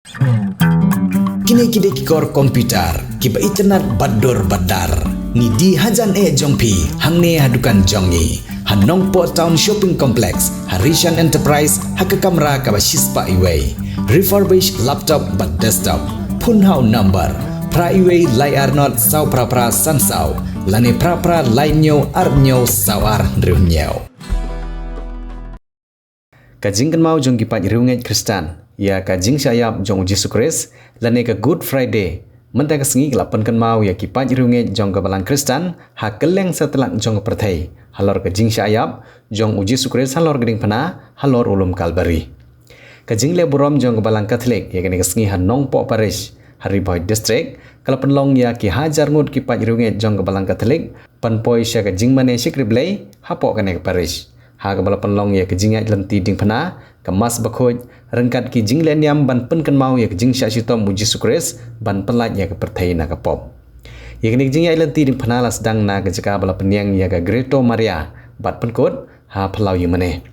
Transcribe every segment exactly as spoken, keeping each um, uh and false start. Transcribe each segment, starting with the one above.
Kine ki dei ki kor computer kiba itynnad bad dur bad dar. Ngi die hajan eh jong phi hangne ha dukan jong ngi ha Nongpoh Town Shopping Complex, ha Rishan Enterprise, ha ka kamra kaba shispah iwei. Refurbish laptop bad desktop. Phone ha u number phra iwei lai ar not saw phra phra san saw lane phra phra lai hynñiew ar hynñiew saw ar hynriew hynñiew. Ka jingkynmaw jong ki paid riewngeit Khristan ïa ka jingshah ïap jong u Jisu Khrist lane ka Good Friday mynta ka sngi ka la pynkynmaw ïa ki paid riewngeit jong ka Balang Khristan ha kylleng satlak jong ka pyrthei halor ka jingshah ïap jong u Jisu Khrist halor ka diengphna halor u lum Kalbari. Ka jingleh burom jong ka Balang Katholik ïa kane ka sngi ha Nongpoh Parish ha Ri Bhoi District ka la pynlong ïa ki hajar ngut ki paid riewngeit jong ka Balang Katholik ban poi sha ka jingmane shakri Blei hapoh kane ka parish. Ha kaba la pynlong ïa ka jingïaid lynti diengphna, ka Mass bakhuid, ryngkat ki jingleh niam ban pynkynmaw ïa ka jingshah shitom u Jisu Khrist ban pyllait ïa ka pyrthei na ka pop. Ïa kane ka jingïaid lynti diengphna la sdang na ka jaka ba la pynïeng ïa ka Grotto Maria bad pynkut ha phyllaw ïingmane.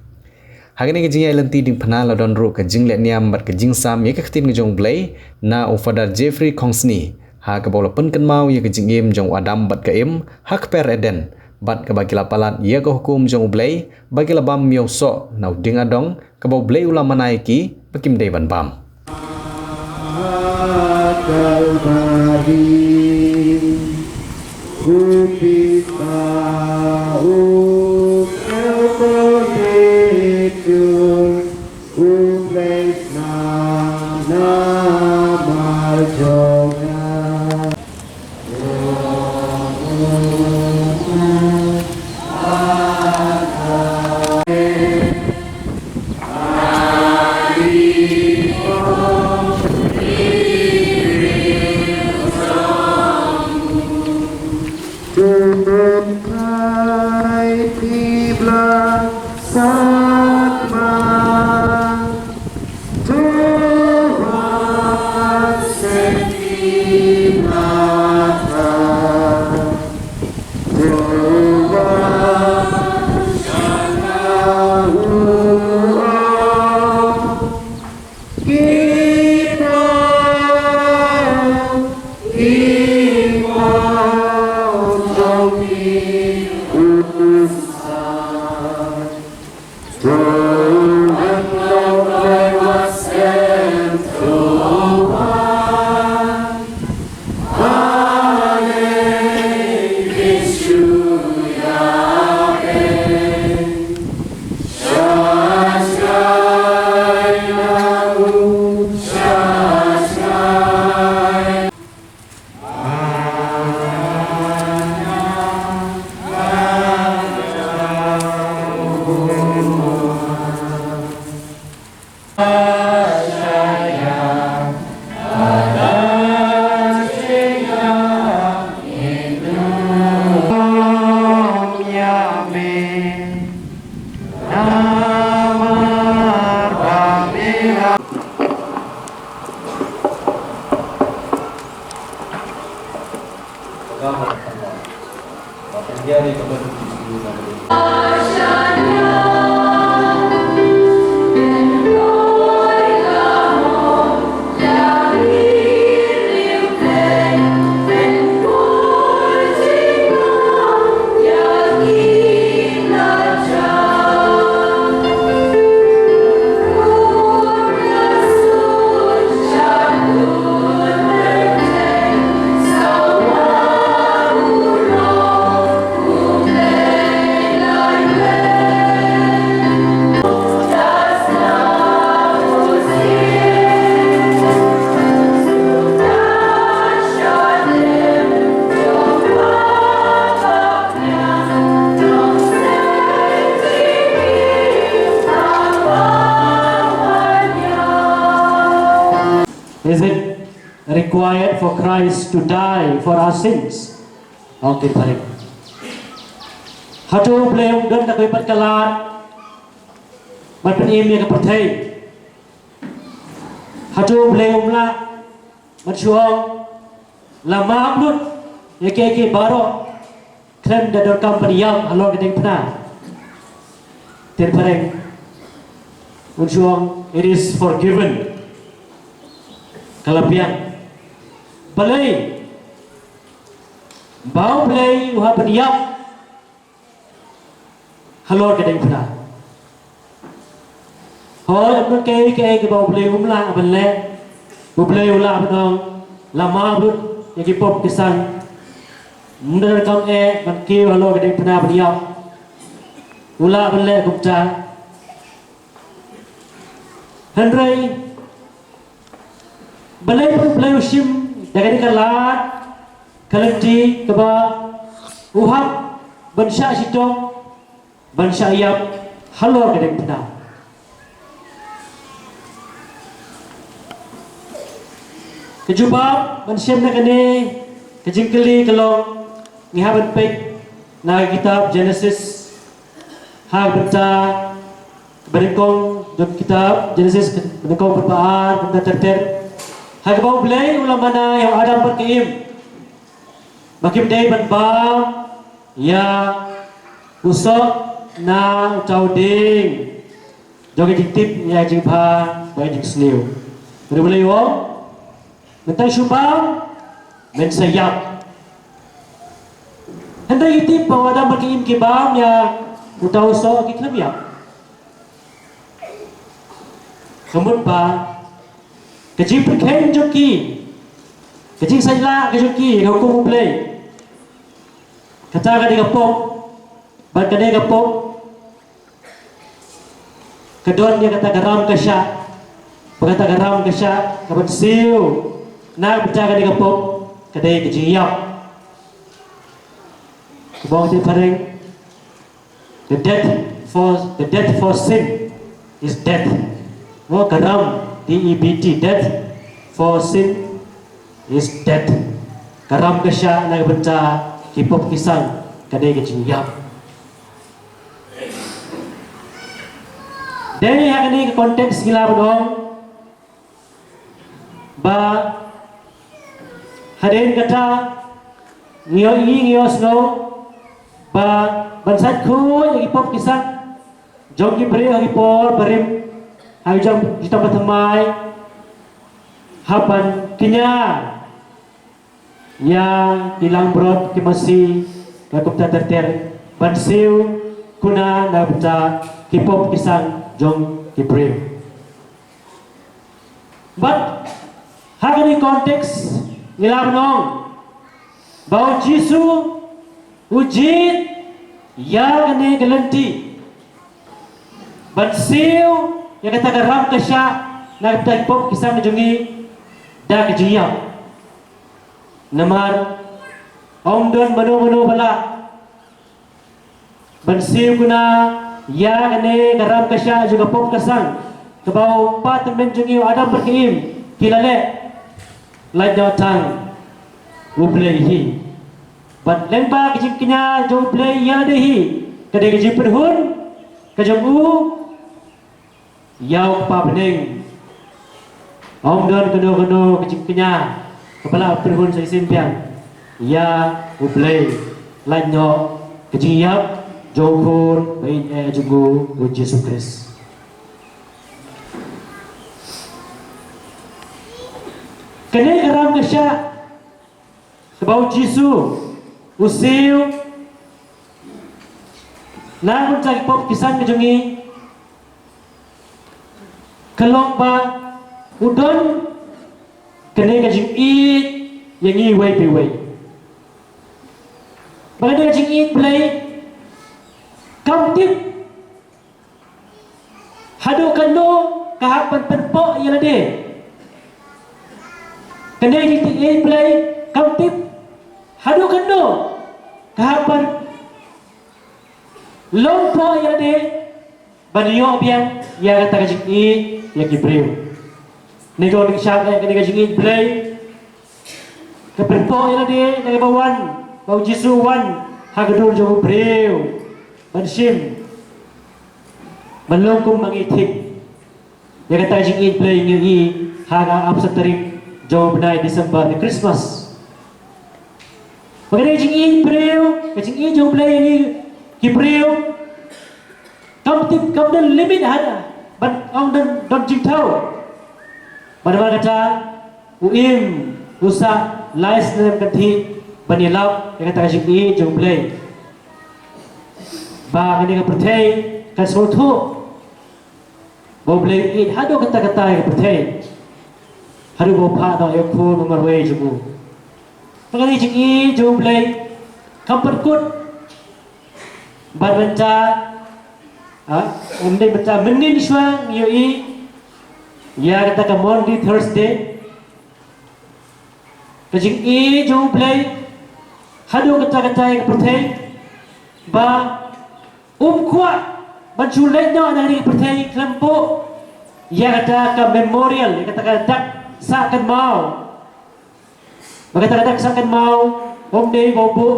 Ha kane ka jingïaid lynti diengphna la don ruh ka jingleh niam bad ka jingsam ïa ka ktien ka jong u Blei na u Father Jeffrey Khongsni, ha kaba u la pynkynmaw ïa ka jingim jong u Adam bad ka Im ha kper Eden, bad kaba ki la palat ïa ka hukum jong u Blei ba ki la bam ïa u soh na u dieng adong kaba u Blei u la mana ïa ki ba kim dei ban bam. Kalbari, u Pita u khew pynbitar, u Blei na namar jong nga. Is it required for Christ to die for our sins? Ong ki phareng. Hato U Blei um don da kawei pat ka lad ban pynim ïa ka pyrthei? Hato U Blei um lah ban shu ong la map lut ïa kiei kiei baroh khlem da donkam ban ïap halor ka diengphna? Te phareng un shu ong, it is forgiven. Ka la biang. Balei? Ba U Blei u hap ban ïap halor ka diengphna. Hooid, ym don kaei kaei kaba U Blei um lah ban leh. U Blei u lah ban ong, la map lut ïa ki pop ki sang. Ym don kam eh ban kiew halor ka diengphna ban ïap. U lah ban leh kumta. Hynrei balei ba U Blei u shim da kane ka lad ka lynti kaba u hap ban shah shitom, ban shah ïap halor ka diengphna? Ka jubab ban shem na kane ka jingkylli ka long, ngi hap ban peit na ka kitab Genesis, ha ka bynta ba nyngkong jong ka kitab Genesis, ba nyngkong, bynta ba ar, bynta ter ter. Ha kaba U Blei u la mana ïa u Adam bad ka Im ba kim dei ban bam ïa u soh na uta u dieng jong ka jingtip ïa ka jingbha bad ka jingsniew. Bad U Blei u ong, mynta shu bam, men sa ïap. Hynrei ngi tip ba u Adam bad ka Im ki bam ïa uta u soh, ki khlem ïap. Ka mut ba ka jingpyrkheiñ jong ki, ka jingsaitlah ka jong ki ïa ka hukum U Blei, kata ka dei ka pop. Bad ka dei ka pop, ka don ïa kata ka ram ka shah. Bad kata ka ram ka shah ka ban siew na ka bynta kane ka pop ka dei ka jingïap. Kaba ong ha ka phareng, the debt for, the debt for sin is death. Mo, ka ram, D E B T, debt for sin is death. Ka ram ka shah na ka bynta ki pop ki sang ka dei ka jingïap. Dei ha kane ka context ngi lah ban ong ba hadien kata ngi ïohi, ngi ïohsngew ba ban sait khuid ïa ki pop ki sang jong ki briew ha ki por barim, ha ki jong ki jingtymmen thymmai, hap ban kñia ïa ki langbrot, ki masi, bad kumta ter ter, ban siew kuna na ka bynta ki pop ki sang jong ki briew. Bad ha kane ka context ngi lah ban ong ba U Jisu u jied ïa kane ka lynti ban siew ïa kata ka ram ka shah na ka bynta ki pop ki sang jong ngi da ka jingïap. Namar ym don mano mano ba lah ban siew kuna ïa kane ka ram ka shah jong ka pop ka sang kaba u kpa tymmen jong ngi u Adam bad ka Im ki la leh, lait noh tang U Blei hi. Bad lyngba ka jingkñia jong U Blei ïa lade hi, ka dei ka jingpynhun ka jong u ïa u Kpa bneng. Ym don kano kano ka jingkñia kaba lah pynhun sa shisien biang ïa U Blei, lait noh ka jingïap jong u Khun ba ïeit jong u, u Jisu Khrist. Kane ka ram ka shah kaba U Jisu u siew na ka bynta ki pop ki sang ki jong ngi, ka long ba u don kane ka jingïeit ïa ngi iwei pa iwei. Ba kane ka jingïeit Blei kam tip haduh katno ka hap ban pynpoh ïa lade. Kane ka jingïeit Blei kam tip haduh katno ka hap ban long poh ïa lade ban ïoh biang ïa kata ka jingïeit ïa ki briew. Ngi ong, ngi shah ïa kane ka jingïeit Blei ka pynpoh ïa lade na kaba wan, ba U Jisu u wan ha ka dur jong u briew ban shim, ban long kum ma ngi thik. Ïa kata ka jingïeit Blei ngi ïohi ha ka arphew san tarik jong u bnai December, ka Christmas. Ba kane ka jingïeit briew, ka jingïeit jong U Blei ïa ngi ki briew, kam tip, kam don limit, haba ban ong don, don jingthaw. Bad namar kata u im, u sah lai snem kan thih ban ïalap ïa kata ka jingïeit jong U Blei. Ba kane ka pyrthei kan sngewthuh ba U Blei u ïeit haduh katta katta ïa ka pyrthei, haduh ba u phah noh ïa u Khun ba marwei jong u. Ba kane ka jingïeit jong U Blei kam pynkut bad mynta, ah, ym dei mynta, mynnin shuwa ngi ïohi ïa kata ka Maundy Thursday. Ka jingïeit jong U Blei haduh katta katta ïa ka pyrthei ba um kwah ban shu leit noh na kane ka pyrthei khlem buh ïa kata ka memorial, ïa kata ka dak sah kynmaw. Ba kata ka dak sah kynmaw ym dei ba u buh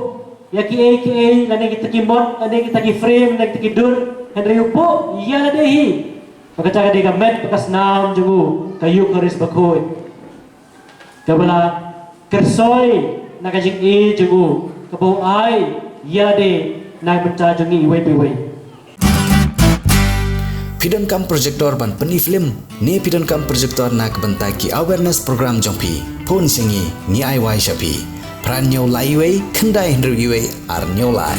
ïa kiei kiei, lane kita ki mot, lane kita ki frame, lane kita ki dur, hynrei u buh ïa lade hi. Ba kata ka dei ka met bad ka snam jong u, ka Eucharist bakhuid, kaba la kyrsoi na ka jingïeit jong u, kaba u ai ïa lade na ka bynta jong ngi iwei pa iwei. Phi donkam projector ban pyni film ne phi donkam projector na ka bynta ki awareness program jong phi? Phone sha ngi, ngi ai wai sha phi. Phra hynñiew lai wei, khyndai hynriew wei, ar hynñiew lai.